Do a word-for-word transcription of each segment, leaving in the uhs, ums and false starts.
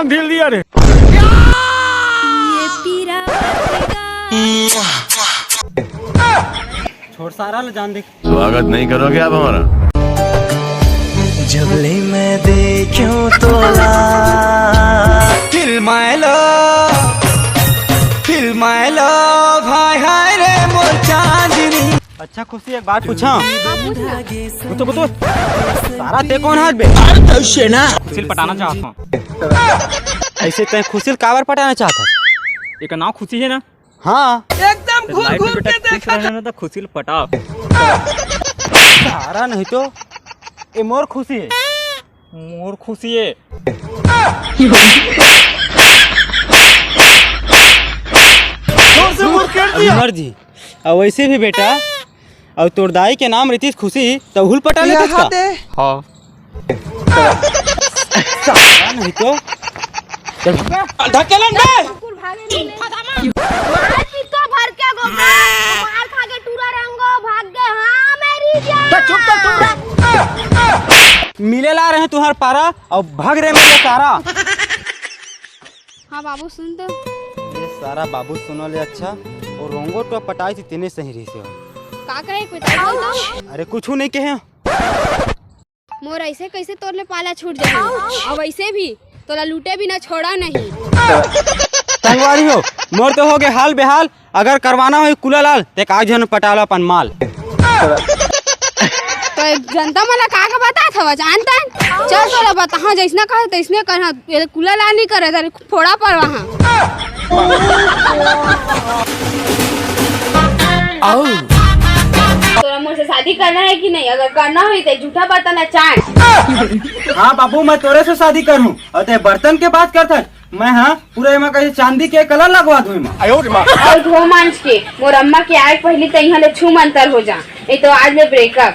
ढील दिया रे। ये पीरा छोड़ सारा ले जान दे। स्वागत नहीं करोगे आप हमारा? जब ले मैं देख्यो तोला फिल्माएलो फिल्माएलो भाई हाय रे मोर चांदनी। अच्छा खुशी, एक बात पूछा। कुतो कुतो, सारा ते कौन हाथ बे? खुशी ल पटाना चाहत हूँ। ऐसे तै खुशी ल काबर पटाना चाहत हस? एक नाव खुशी है ना? हाँ। एकदम घूर घूर के देखा ना तो खुशी ल पटा। सारा नहीं तो ए मोर खुशी है। मोर खुशी है। अमर जी, अब वैसे भी बेटा, और तोर दाई के नाम रितीश खुशी, तो हुल पटा लेते का? हाँ। सारा नहीं तो। ढकेलन बे। मार पीतो भर के गोबर, मार खा के टूरा रंगो भाग गए। हाँ मेरी जान। चुप कर तू। मिले ला रहे तुम्हार पारा और भाग रहे मेरे सारा। हाँ बाबू सुन तो। ये सारा बाबू सुनो ले अच्छा, और रोंगो तो पटाई थी तेने सही रही से। का कहे कोई तो? अरे कुछ नहीं कहे। मोर ऐसे कैसे तोर ले पाला छूट जाए? और वैसे भी तोला लूटे बिना छोड़ा नहीं। संगवारी हो, मोर तो हो गए हाल बेहाल। अगर करवाना हो कुला लाल, ते का झन पटाला अपन माल। तो जनता मन ला का का बता था जानता है? चल तोला बता, हाँ जैसना कहे तैसने कर, हाँ ये कुला लाल नहीं करे, तारे फोड़ा पर वहाँ। तोरा मोर से शादी करना है कि नहीं? अगर करना हो तो झूठा बर्तन ना चांद। हाँ बाबू, मैं तोरे से शादी कर हूँ और ते बर्तन के बात करत हस। मैं हाँ पूरा एमा कहीं चांदी के कलर लगवा दूँ एमा। और धो मांज के मोर अम्मा के आए पहली तो यहाँ ले छू मंतर हो जा, नहीं तो आज ले ब्रेकअप।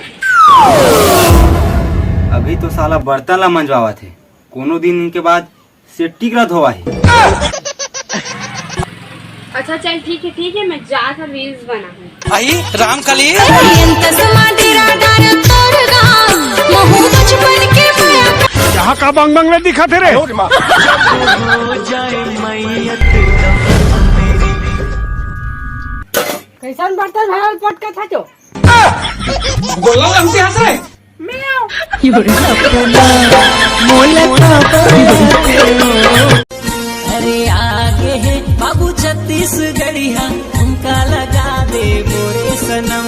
अभी तो साला बर्तन ला मंजवावत है, कोनो दिन के बाद सेट्टी करा धोवाही। अच्छा चल ठीक है, ठीक है, मैं जाकर रील्स बनाऊँ। आई राम कली। तसमा डेरा डार तोर गाँव, महू बचपन के माया यहाँ का बंग बंग में दिखा थे रे? कैसन बर्तन भरल पटका था जो? बोला हमसे हंस रहे। अरे आगे है बाबू छत्तीसगढ़िया, हमका लगा दे बोरे सनम।